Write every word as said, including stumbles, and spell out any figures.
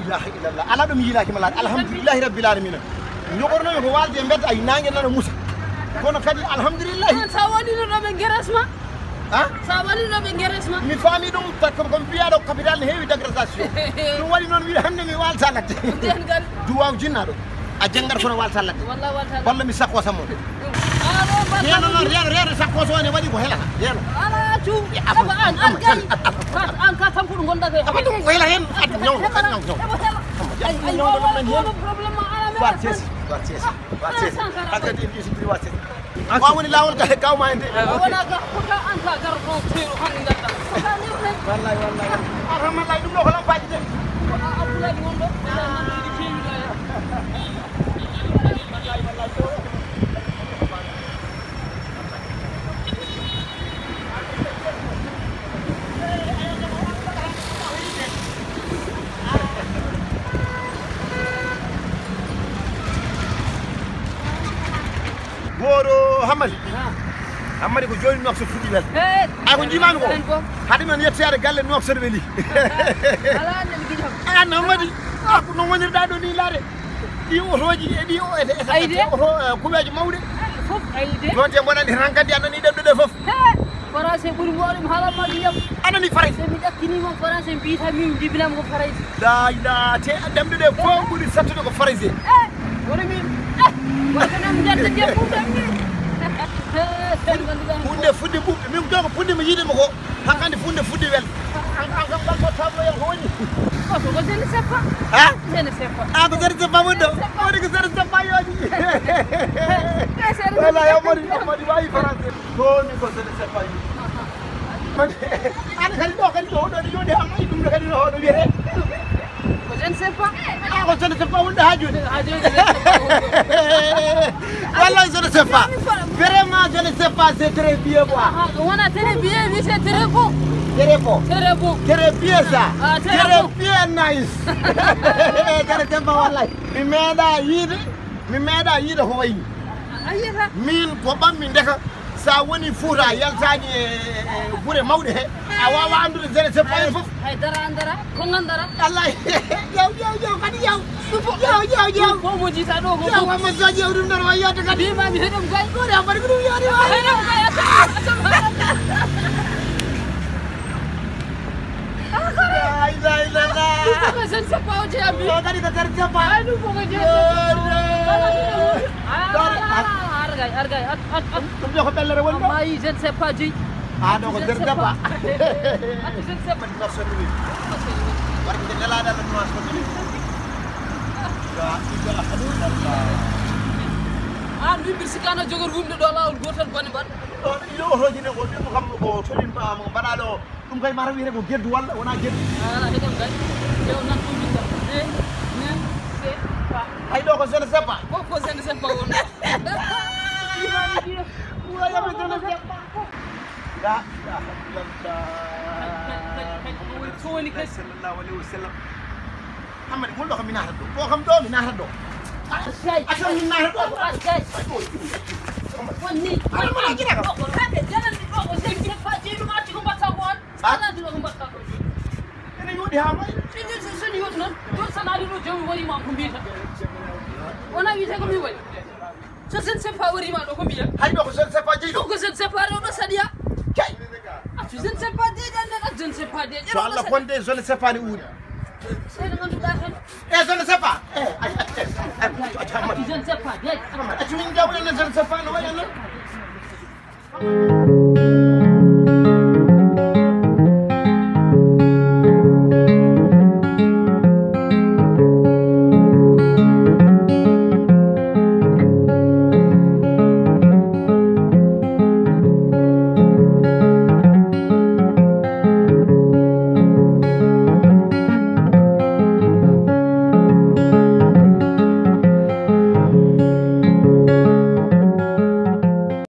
Ilaha illallah. Ala ɗum yiilaaki ma laade. Alhamdulillahi rabbil alamina. Jogornomi ko waalde e mbedda, ay, naange nana musa. Kono kadi alhamdulillahi. An sa wallino ɗo ɓe geres ma? Ha? Sa wallino ɓe geres ma? Mi faami ɗum, par ce que ko mi biyaɗo capital ne heewi dégradation. Ɗum waɗi noon wiide hannde mi waalta ladde. Nden kadi. Duwaaw jinnaaɗo. A janngat kono waalta ladde. Wallahi waalta ladde. Walla mi sakko sammo. Alo, heeno noon, reeno, reeno sakko so woni waɗi ko helata. Reeno. Ala cu. Aba an, an kay. An ka tampuɗo gonda kay. Aba ɗum ko hela heen. Adu, ñaw, ñaw, ñaw, ñaw. Ay, ay, ñaw, ñaw, ñaw, ñaw. Problème ma ala. War ceesi, war ceesi, war ceesi. Hankadi en ƴetti prix war ceesi. Ko woni laawol ka, kaw ma en de. Wona ka, ko ka an ka gar ko teeru han ngadda. Ko ka ni ne. Wallahi, wallahi. Alhamdulillah, ɗum ɗo ko lampaaji de. Ko a Abdoulaye won ɗo. Wallahi, wallahi. Gooro Hammadi. Hammadi ko jooni nok so fuɗɗi wel. Ay ko njimaami ko. Haɗi men yettoyaade galle nok so weli. Ala ande mi giɗo. An Hammadi. Ah, ko no wonirɗa ɗo ni laare. Ɗi otooji e ɗi o-, e, e, e, oto, eh, kuɓeeje mawɗe. Fof ayde. Noon te mboɗo anndi tan kadi a nanii ɗemɗe ɗe fof. He, français ɓuri mboɗo mi haalan ma ɗum yam. A nanii français? So mi ɗakkini mo français, mbiyata min jibinam ko français. La ilaha, te ɗemɗe ɗe fof ɓuri sattude ko français. Eh, woni min. Eh, woni ko nan ndenta ndiyam ɓurɗam min. He, sey ngannduɗaa. Huunde fuɗɗi ɓuuɓde. Min ko fuɗɗi mi yiide mo ko. Hakkandi funde fudde wel. An, an kam ngal portable yam ko woni? Oh, ko je ne sais pas. Ha? Je ne sais pas. Ah, ko je ne sais pas woni ɗo? Woni ko je ne sais pas yoni. Wala yamori, yamori wawi français. Ko ni ko je ne sais pas yoni. An kadi ɗo kadi ɗo, ɗo, ɗo, ɗo, an ay ɗum ɗo kadi ɗo, ɗo wiyete. Ko je ne sais pas. Ah, ko je ne sais pas wonde ha joni. Ha joni, je ne sais pas wonde. Wallahi, je ne sais pas. Vraiment, je ne sais pas, c'est très bien, quoi. Ah, wona très bien, mais c'est très beau. Très beau. Très beau. Très bien, ça. Ah, très beau. Très bien, nice. Je ne sais pas, wallahi. Mi meeɗa yiide, mi meeɗa yiide ko wayni. A yiyata? Min ko ɓammi ndeka. Sa woni Fuuta, a yaltaani e, e, e gure mawɗe he, a wawa anndude je ne sais pas fof. Hay dara, an dara, ko ngandara. Wallahi. Yaw, yaw, yaw, kadi yaw. Yaw, yaw, yaw. Ko mo jita ɗo ko. Yaw, amma sa ƴeew ɗum ɗon, wa yewta kadi. Bima mi heɗum gay. Ko de, amma ko ɗum yewde wa. Heɗum gay, a tama, a tama. La ilaha illallah. Ɗum ko je ne sais pas, o jeeya mi. O kadi ko je ne sais pas. Ay, ɗum ko je ne sais pas. Ah, ar gay, ar gay, ar, ar, ar. Ɗum ɗo ko ɓellere woni ɗo? Amma yi, je ne sais pas, jeyi. Ah, ɗo ko je ne sais pas. Ah, je ne sais pas. Mbaɗi noir sur lui. Waɗde nde laaɗa la noir sur lui. Ya ilaha illallah. Ah, min mbiɗa sikki ana jogori wumde ɗo laawol gootal bone mbaɗ. Ɗo, ɗiɗo otoji ɗe ko ɗum kam ko tolin ba mo mbaɗa ɗo. Ɗum kay mara wiyete ko geddu walla wona geddu? Ah, heɗen kay. Yo nan ɗum winda. Eh, ne, se, pa. Hay ɗo ko je ne sais pas. Ko, ko je ne sais pas wonde. Wala yaɓe je ne sais pas. La ilaha illallah. Kay, kay, kay, kay, ko woni, so woni kay. Sallallahu alaihi wasallam. Hammadi, won ɗo kam mi naata ɗo. Ɗo kam ɗo mi naata ɗo. Kay. A so min naata ɗo. Kay. Woni. Aɗa mbaɗa gila kam. Ɗo ko rewɓe jananɓe ɗo ko je ne sais pas, jeyi ɗum acci ko mbaɗta ko on. Ah. Sana dilo ko mbaɗta ko. Ene yooɗi haa may. Sini, sini, sini yooɗi noon. Jooni sana dilo jooni wari ma ko mbiyata. Wona wiyete ko mi wari. So je ne sais pas wari ma ɗo ko mbiya. Hay ɗo ko je ne sais pas jeyi ɗo. Ko je ne sais pas ɗo ɗo saɗiya. Kay. Ah, je ne sais pas de, de, de, je ne sais pas de. So Allah fonde je ne sais pas ni wuuri. Sey no ngannduɗaa tan. Eh, je ne sais pas. Eh, ay, ay, ay, ay, ay, ay, ay, ay. Je ne sais pas de. Ay, ay, ay, ay, je ne sais pas no wayi noon.